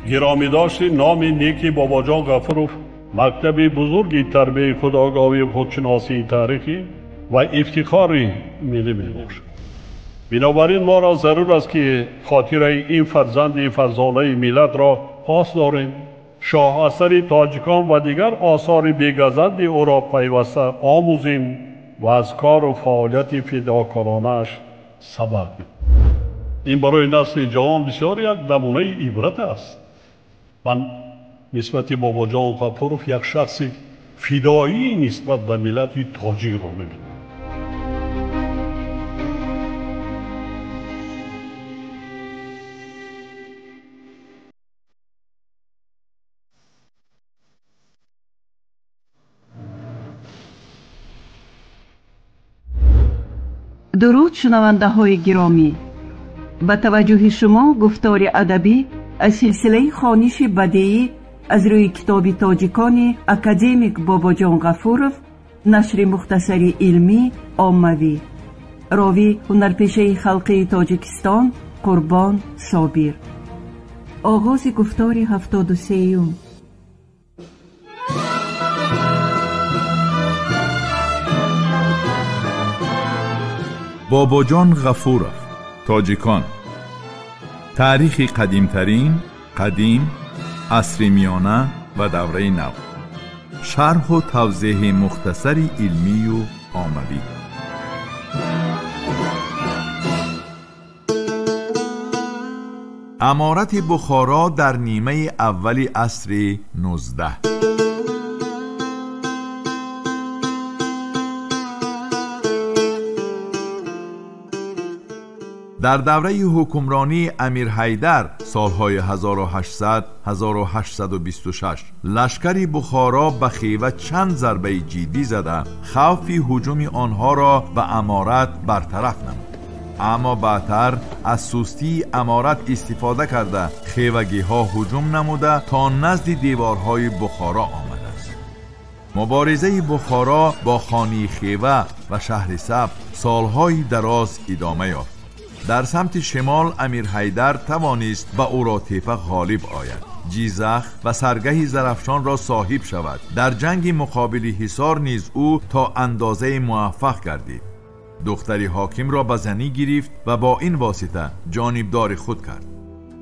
Гиромидошти номи неки Бобоҷон Ғафуров мактаби бузурги тарбияи худогоҳии худшиносии таърихӣ ва ифтихори миллӣ мебошад. Бинобар ин моро зарур аст, ки хотираи ин фарзанди фарзонаи миллатро пос дорем, шоҳасари тоҷикон ва дигар осори бегазанди ӯро пайваста омӯзем ва аз кору фаъолияти фидокоронааш сабақ гирем. Ин барои насли ҷавон бисёр як намунаи ибрат аст. Ман нисбати Бобоҷон Ғафуров як шахси фидоӣ нисбат ба миллати тоҷикро мебинам. Дуруд, шунавандаҳои гиромӣ! Ба таваҷҷӯҳи шумо гуфтори адабӣ аз силсилаи хониши бадеӣ аз рӯи китоби тоҷикони академик Бобоҷон Ғафуров, нашри мухтасари илмӣ оммавӣ. Ровӣ ҳунарпешаи халқии Тоҷикистон Қурбон Собир. Оғози гуфтори 73-юм. Бобоҷон Ғафуров, тоҷикон. Таърихи қадимтарин, қадим, асри миёна ва давраи нав. Шарҳу тавзеҳи мухтасари илмию оммавӣ. Аморати Бухоро дар нимаи аввали асри 19. Дар давраи ҳукмронии Амир Ҳайдар солҳои 1800-1826 лашкари Бухоро ба Хева чанд зарбаи ҷиддӣ зада, хавфи ҳуҷуми онҳоро ба аморат бартараф намуд. Аммо баъдтар аз сустии аморат истифода карда, хевагиҳо ҳуҷум намуда то назди деворҳои Бухоро омадааст. Муборизаи Бухоро бо хони Хева ва шаҳри Саб солҳои дароз идома ёфт. Дар самти шимол Амир Ҳайдар тавонист ба Уротепа ғолиб ояд, Ҷизах ва саргаҳи Зарафшонро соҳиб шавад. Дар ҷанги муқобили Ҳисор низ ӯ то андозаи муваффақ гардид. Духтари ҳокимро ба занӣ гирифт ва бо ин восита ҷонибдори худ кард.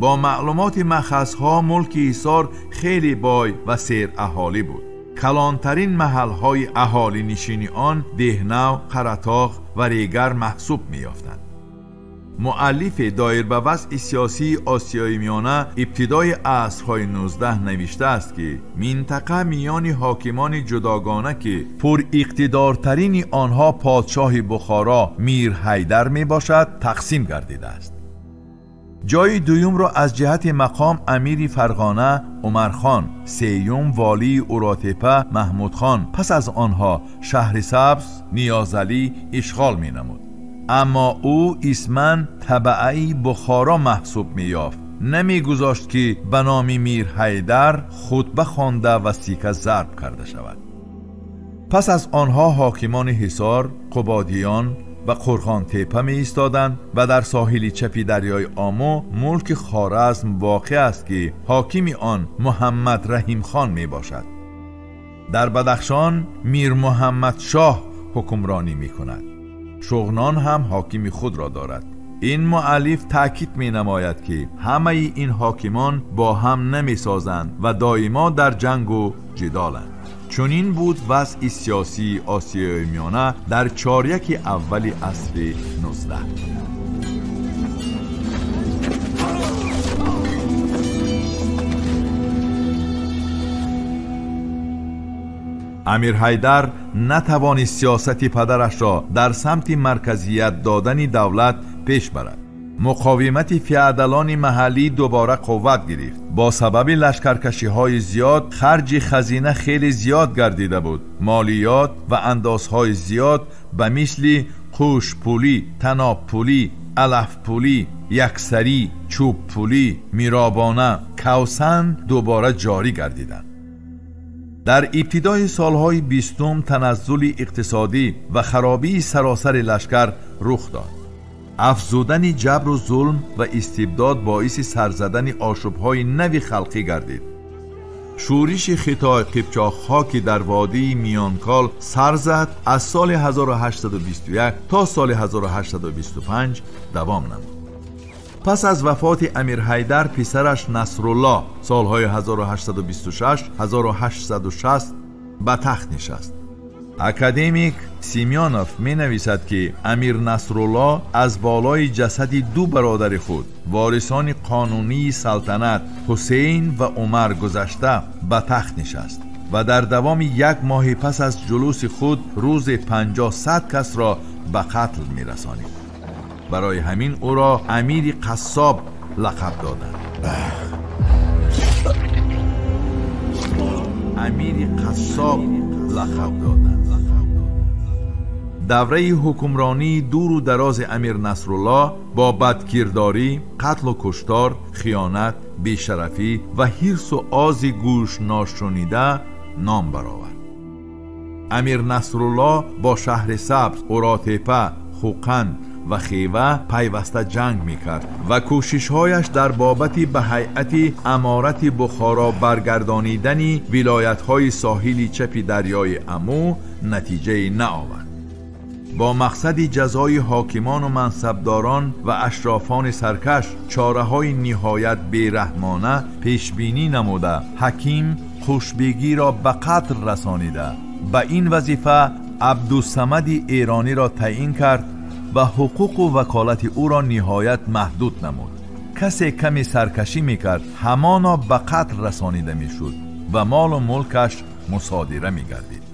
Бо маълумоти махазҳо мулки Ҳисор хеле бой ва сераҳолӣ буд. Калонтарин маҳалҳои аҳолинишини он Деҳнав, Қаратоғ ва Регар маҳсуб меёфтанд. Муаллифи доир ба вазъи сиёсии Осиёи Миёна ибтидои асрҳои 19 навиштааст, ки минтақа миёни ҳокимони ҷудогона, ки пуриқтидортарини онҳо подшоҳи Бухоро Мир Ҳайдар мебошад, тақсим гардидааст. Ҷои дуюмро аз ҷиҳати мақом амири Фарғона Умархон, сеюм волии Уротепа Маҳмудхон, пас аз онҳо шаҳри Сабз Ниёзалӣ ишғол менамуд. Аммо ӯ исман табаъаи Бухоро маҳсуб меёфт. Намегузошт, ки ба номи Мир Ҳайдар хутба хонда ва сика зарб карда шавад. Пас аз онҳо ҳокимони Ҳисор, Қубодиён ва Қурғонтепа меистоданд ва дар соҳили чапи дарёи Омо мулки Хоразм воқеъ аст, ки ҳокими он Муҳаммад Раҳимхон мебошад. Дар Бадахшон Мир Муҳаммад Шоҳ ҳукмронӣ мекунад. Шуғнон ҳам ҳокими худро дорад. Ин муаллиф таъкид менамояд, ки ҳамаи ин ҳокимон бо ҳам намесозанд ва доимо дар ҷангу ҷидоланд. Чунин буд вазъи сиёсии Осиёи Миёна дар чоряки аввали асри 19. Амир Ҳайдар натавонист сиёсати падарашро дар самти марказият додани давлат пеш барад. Муқовимати феодалони маҳаллӣ дубора қувват гирифт. Бо сабаби лашкаркашиҳои зиёд харҷи хазина хеле зиёд гардида буд. Молиёт ва андозҳои зиёд ба мисли қӯшпулӣ, танобпулӣ, алафпулӣ, яксарӣ, чӯбпулӣ, миробона, кавсан дубора ҷорӣ гардиданд. Дар ибтидои солҳои 20 таназзули иқтисодӣ ва харобии саросари лашкар рух дод. Афзудани ҷабру зулм ва истибдод боиси сарзадани ошӯбҳои нави халқӣ гардид. Шӯриши Хитой қипчоқҳо, ки дар водии Миёнкол сар зад, аз соли 1821 то соли 1825 давом намуд. Пас аз вафоти Амир Ҳайдар, писараш Насруллоҳ солҳои 1826-1860 ба тахт нишаст. Академик Семёнов менависад, ки Амир Насруллоҳ аз болои ҷасади ду бародари худ, ворисони қонунии салтанат Ҳусейн ва Умар, гузашта ба тахт нишаст ва дар давоми як моҳи пас аз ҷулуси худ рӯзи 50-100 касро ба қатл мерасонид. Барои ҳамин ӯро Амири Қассоб лақаб доданд. Амири Қассоб лақаб доданд. Давраи ҳукмронии дуру дарози Амир Насруллоҳ бо бадкирдорӣ, қатлу куштор, хиёнат, бешарафӣ ва ҳирсу ози гӯшношунида ном баровард. Амир Насруллоҳ бо шаҳри Сабз, Уротепа, Хӯқанд ва Хева пайваста ҷанг мекард ва кӯшишҳояш дар бобати ба ҳайати аморати Бухоро баргардонидани вилоятҳои соҳили чапи дарёи Аму натиҷае наовард. Бо мақсади ҷазои ҳокимону мансабдорон ва ашрофони саркаш чораҳои ниҳоят бераҳмона пешбинӣ намуда, ҳаким Хушбегиро ба қатл расонида, ба ин вазифа Абдусамади Эрониро таъин кард ва ҳуқуқу ваколати ӯро ниҳоят маҳдуд намуд. Касе каме саркашӣ мекард, ҳамоно ба қатл расонида мешуд ва молу мулкаш мусодира мегардид.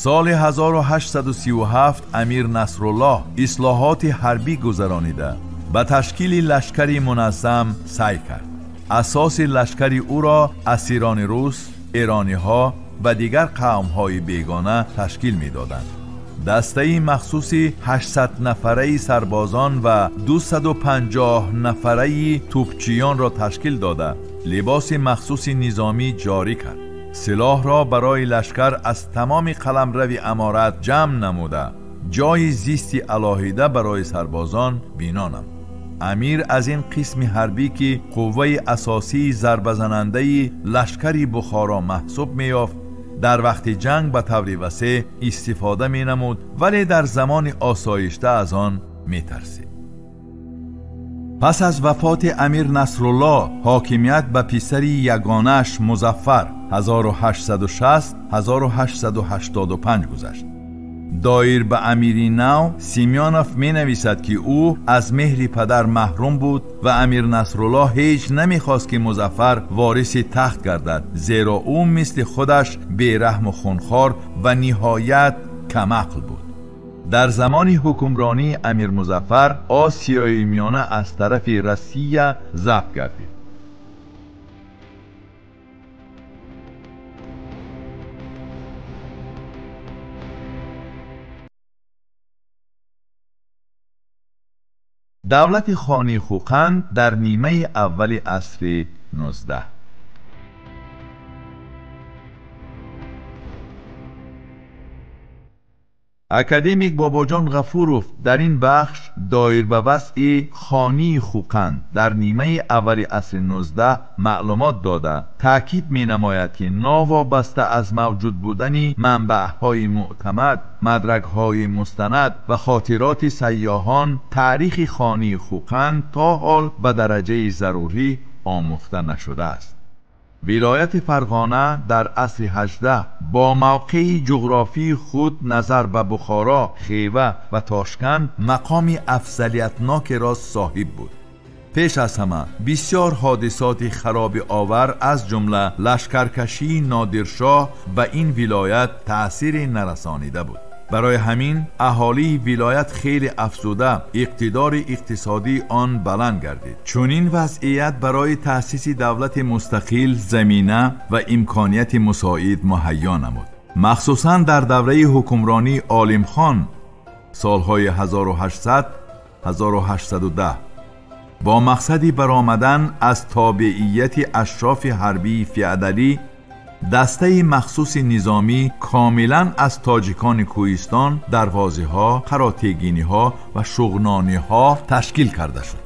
Соли 1837 Амир Насруллоҳ ислоҳоти ҳарбӣ гузаронида, ба ташкили лашкари муназзам саъй кард. Асоси лашкари ӯро асирони рус, эрониҳо ва дигар қавмҳои бегона ташкил медоданд. Дастаи махсуси 800 нафараи сарбозон ва 250 нафараи тӯпчиёнро ташкил дода, либоси махсуси низомӣ ҷорӣ кард. Силоҳро барои лашкар аз тамоми қаламрави аморат ҷамъ намуда, ҷои зисти алоҳида барои сарбозон бино намуд. Амир аз ин қисми ҳарбӣ, ки қувваи асосии зарбазанандаи лашкари Бухоро маҳсуб меёфт, дар вақти ҷанг ба таври васеъ истифода менамуд, вале дар замони осоишта аз он метарсид. Пас аз вафоти Амир Насруллоҳ ҳокимият ба писари ягонааш Музаффар 1860-1885 гузашт. Доир ба амири нав Семёнов менависад, ки ӯ аз меҳри падар маҳрум буд ва Амир Насруллоҳ ҳеҷ намехост, ки Музаффар вориси тахт гардад, зеро ӯ мисли худаш бераҳму хунхор ва ниҳоят камақл буд. Дар замони ҳукмронии Амир Музаффар Осиёи Миёна аз тарафи Россия забт гардид. Давлати Хони Хӯқанд дар нимаи аввали асри 19. Академик Бобоҷон Ғафуров дар ин бахш доир ба вазъи Хонии Хӯқанд дар нимаи аввали асри 19 маълумот дода, таъкид менамояд, ки новобаста аз мавҷуд будани манбаъҳои мӯътамад, мадракҳои мустанад ва хотироти сайёҳон, таърихи Хонии Хӯқанд то ҳол ба дараҷаи зарурӣ омӯхта нашудааст. Вилояти Фарғона дар асри 18 бо мавқеи ҷуғрофии худ назар ба Бухоро, Хева ва Тошканд мақоми афзалиятнокеро соҳиб буд. Пеш аз ҳама бисёр ҳодисоти харобиовар аз ҷумла лашкаркашии Нодиршоҳ ба ин вилоят таъсире нарасонида буд. Барои ҳамин аҳолии вилоят хеле афзуда, иқтидори иқтисодии он баланд гардид. Чунин вазъият барои таъсиси давлати мустақил замина ва имконияти мусоид муҳайё намуд. Махсусан дар давраи ҳукмронии Олимхон солҳои 1800-1810 бо мақсади баромадан аз тобеияти ашрофи ҳарбии феодалӣ Дастаи махсуси низомӣ комилан аз тоҷикони кӯҳистон, дарвозиҳо, қаротегиниҳо ва шуғнониҳо ташкил карда шуд.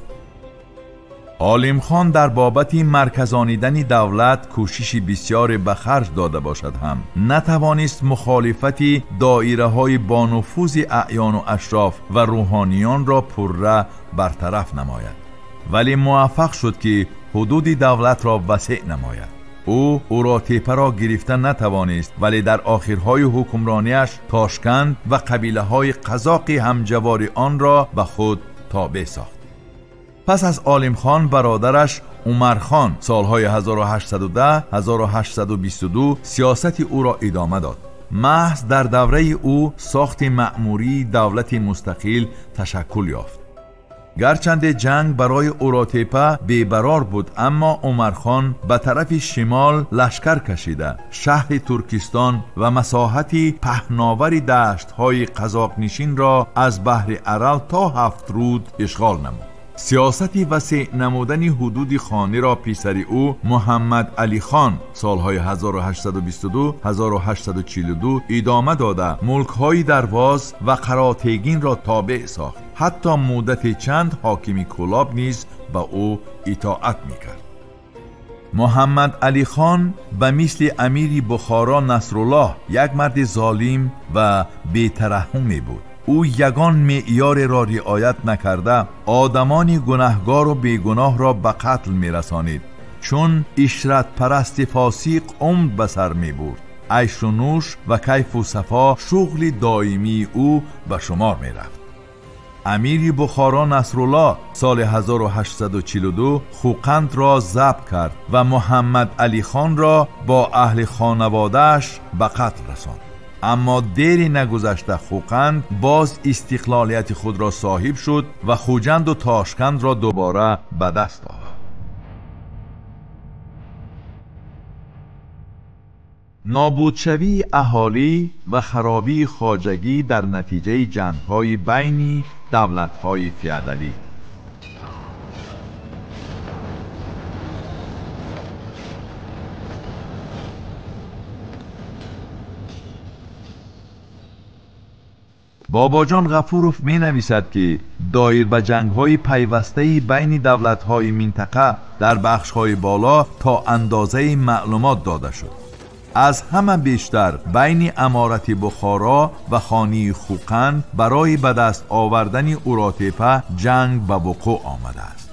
Олимхон дар бобати марказонидани давлат кӯшиши бисёре ба харҷ дода бошад ҳам натавонист мухолифати доираҳои бонуфузи аъёну ашроф ва рӯҳониёнро пурра бартараф намояд, вале муваффақ шуд ки ҳудуди давлатро васеъ намояд. Ӯ Уротепаро гирифта натавонист, вале дар охирҳои ҳукмронияш Тошканд ва қабилаҳои қазоқи ҳамҷавори онро ба худ тобеъ сохт. Пас аз Олимхон бародараш Умархон солҳои 1810-1822 сиёсати ӯро идома дод. Маҳз дар давраи ӯ сохти маъмурии давлати мустақил ташаккул ёфт. Гарчанде ҷанг барои Уротепа бебарор буд, аммо Умархон ба тарафи шимол лашкар кашида шаҳри Туркистон ва масоҳати паҳновари даштҳои қазоқнишинро аз баҳри Арал то ҳафт руд ишғол намуд. Сиёсати васеъ намудани ҳудуди хониро писари ӯ Муҳаммад Алихон солҳои 1822-1842 идома дода, мулкҳои Дарвоз ва Қаротегинро тобеъ сохт. Ҳатто муддати чанд ҳокими Кӯлоб низ ба ӯ итоат мекард. Муҳаммад Алихон ба мисли амири Бухоро Насруллоҳ як марди золим ва бетараҳҳуме буд. Ӯ ягон меъёреро риоят накарда, одамони гунаҳгору бегуноҳро ба қатл мерасонид, чун ишратпарасти фосиқ умр ба сар мебурд. Айшу нӯш ва кайфу сафо шуғли доимии ӯ ба шумор мерафт. Амири Бухоро Насруллоҳ соли 1842 Хӯқандро забт кард ва Муҳаммад Алихонро бо аҳли хонаводааш ба қатл расонд. Аммо дери нагузашта Хӯқанд боз истиқлолияти худро соҳиб шуд ва Хуҷанду Тошкандро дубора ба даст овард. Нобудшавии аҳолӣ ва харобии хоҷагӣ дар натиҷаи ҷангҳои байни давлатҳои феодалӣ. Бобоҷон Ғафуров менависад, ки доир ба ҷангҳои пайвастаи байни давлатҳои минтақа дар бахшҳои боло то андозаи маълумот дода шуд. Аз ҳама бештар байни аморати Бухоро ва хонии Хӯқанд барои ба даст овардани Уротепа ҷанг ба вуқӯъ омадааст.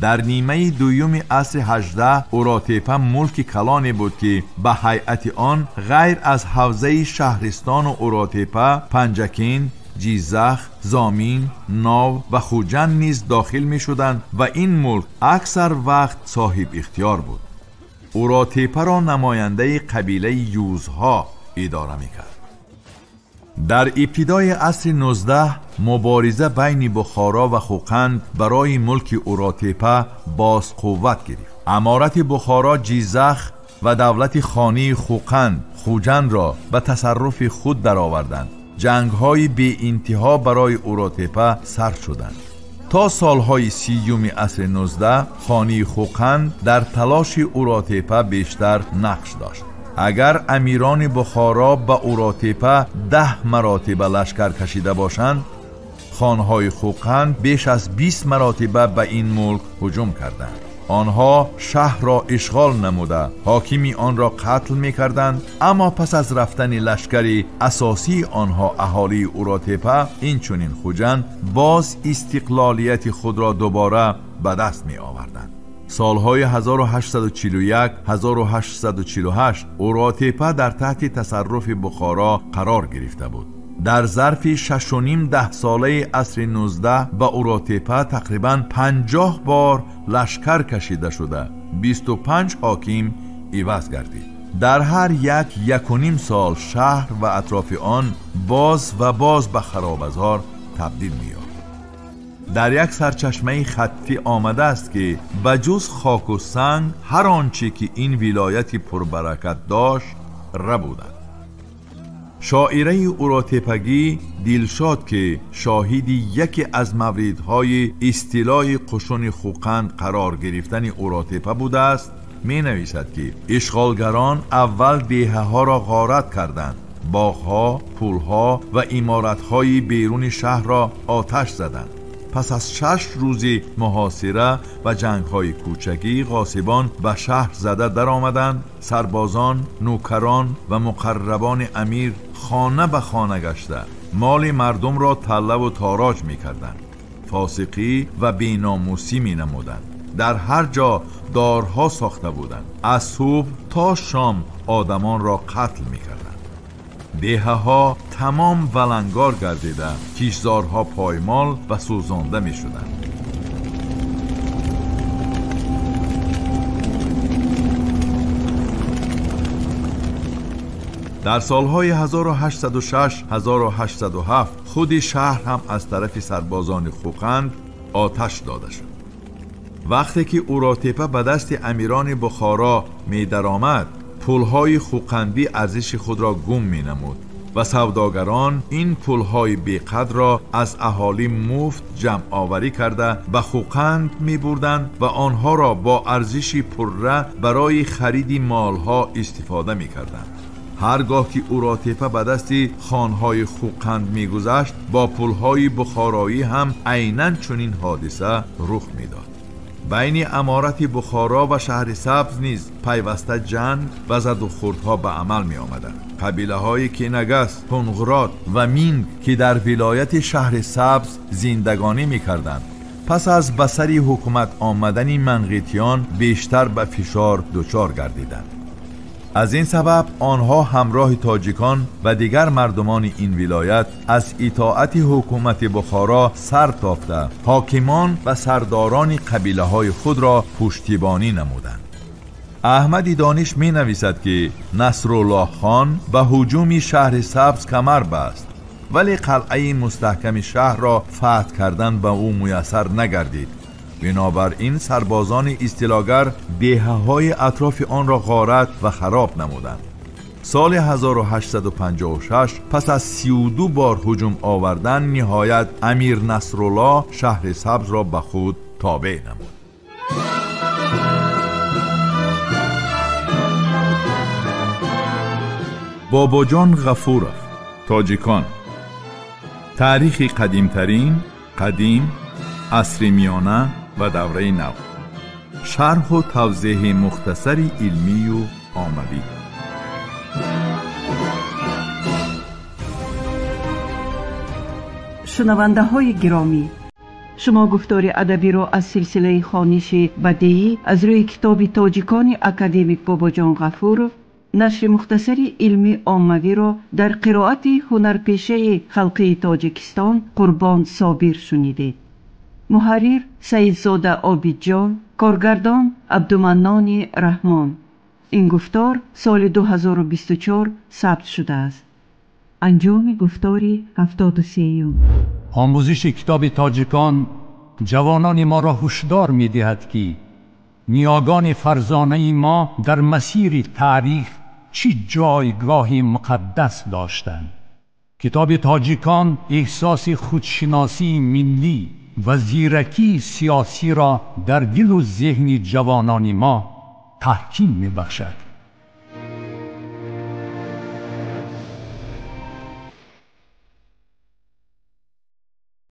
Дар нимаи дуюми асри 18 Уротепа мулки калоне буд, ки ба ҳайати он ғайр аз ҳавзаи шаҳристону Уротепа, Панҷакент, Ҷизах, Зомин, Нов ва Хуҷанд низ дохил мешуданд ва ин мулк аксар вақт соҳиб ихтиёр буд. Уротепаро намояндаи қабилаи юзҳо идора мекард. Дар ибтидои асри 19 мубориза байни Бухоро ва Хӯқанд барои мулки Уротепа боз қувват гирифт. Аморати Бухоро Ҷизах ва давлати хонии Хӯқанд Хуҷандро ба тасарруфи худ дароварданд. Ҷангҳои беинтиҳо барои Уротепа сар шуданд. То солҳои 30 асри 19 хонии Хӯқанд дар талоши Уротепа бештар нақш дошт. Агар амирони Бухоро ба Уротепа 10 маротиба лашкар кашида бошанд, хонҳои Хӯқанд беш аз 20 маротиба ба ин мулк ҳуҷум карданд. Онҳо шаҳрро ишғол намуда, ҳокими онро қатл мекарданд, аммо пас аз рафтани лашкари асосии онҳо аҳолии Уротепа, инчунин Хуҷанд, боз истиқлолияти худро дубора ба даст меоварданд. Солҳои 1841-1848 Уротепа дар таҳти тасарруфи Бухоро қарор гирифта буд. Дар зарфи 6.5 даҳсолаи асри 19 ба Уротепа тақрибан 50 бор лашкар кашида шуда, 25 ҳоким иваз гардид. Дар ҳар як 1.5 сол шаҳр ва атрофи он боз ва боз ба харобазор табдил меёфт. Дар як сарчашмаи хаттӣ омадааст, ки ба ҷуз хоку санг ҳар он чӣ ки ин вилояти пурбаракат дошт рабуданд. Шоираи Уротепагӣ Дилшод, ки шоҳиди яке аз мавридҳои истилои қушуни Хӯқанд қарор гирифтани Уротепа будааст, менависад, ки ишғолгарон аввал деҳаҳоро ғорат карданд, боғҳо, пулҳо ва иморатҳои беруни шаҳрро оташ заданд. Пас аз 6 рӯзи муҳосира ва ҷангҳои кӯчакӣ ғосибон ба шаҳр зада даромаданд. Сарбозон, нӯкарон ва муқаррабони амир хона ба хона гашта моли мардумро таллаву тороҷ мекарданд, фосиқӣ ва беномусӣ менамуданд. Дар ҳар ҷо дорҳо сохта буданд. Аз субҳ то шом одамонро қатл мекарданд. Деҳаҳо тамом валангор гардида, кишзорҳо поймол ва сӯзонда мешуданд. Дар солҳои 1806-1807 худи шаҳр ҳам аз тарафи сарбозони Хӯқанд оташ дода шуд. Вақте ки Уротепа ба дасти амирони Бухоро медаромад, пулҳои хӯқандӣ арзиши худро гум менамуд ва савдогарон ин пулҳои беқадрро аз аҳолӣ муфт ҷамъоварӣ карда ба Хӯқанд мебурданд ва онҳоро бо арзиши пурра барои хариди молҳо истифода мекарданд. Ҳаргоҳ ки Уротепа ба дасти хонҳои Хӯқанд мегузашт, бо пулҳои бухороӣ ҳам айнан чунин ҳодиса рух медод. Байни аморати Бухоро ва шаҳри Сабз низ пайваста ҷанг ва задухӯрдҳо ба амал меомаданд. Қабилаҳои Кенагас, Кунғрот ва Минг, ки дар вилояти шаҳри Сабз зиндагонӣ мекарданд, пас аз ба сари ҳукумат омадани манғитиён бештар ба фишор дучор гардиданд. Аз ин сабаб онҳо ҳамроҳи тоҷикон ва дигар мардумони ин вилоят аз итоати ҳукумати Бухоро сар тофта, ҳокимон ва сардорони қабилаҳои худро пуштибонӣ намуданд. Аҳмади Дониш менависад, ки Насруллоҳ хон ба ҳуҷуми шаҳри Сабз камар баст, вале қалъаи мустаҳками шаҳрро фатҳ кардан ба ӯ муяссар нагардид. Бинобар ин сарбозони истилогар деҳаҳои атрофи онро ғорат ва хароб намуданд. Соли 1856 пас аз 32 бор ҳуҷум овардан, ниҳоят амир Насруллоҳ шаҳри Сабзро ба худ тобеъ намуд. Бобоҷон Ғафуров, Тоҷикон. Таърихи қадимтарин, қадим, асри миёна ва давраи нав. Шарҳу тавзеҳи мухтасари илмию оммавӣ. Шунавандаҳои гиромӣ, шумо гуфтори адабиро аз силсилаи хониши бадеӣ аз рӯи китоби тоҷикони академик Бобоҷон Ғафуров, нашри мухтасари илмии оммавиро дар қироати ҳунарпешаи халқии Тоҷикистон Қурбон Собир шунидед. Муҳаррир Саидзода Обидҷон, коргардон Абдуманнони Раҳмон. Ин гуфтор соли 2024 сабт шудааст. Анҷоми гуфтори 73-юм. Омӯзиши китоби тоҷикон ҷавонони моро ҳушдор медиҳад, ки ниёгони фарзонаи мо дар масири таърих чӣ ҷойгоҳи муқаддас доштанд. Китоби тоҷикон эҳсоси худшиносии миллӣ ва зиракии сиёсиро дар дилу зеҳни ҷавонони мо таҳким мебахшад.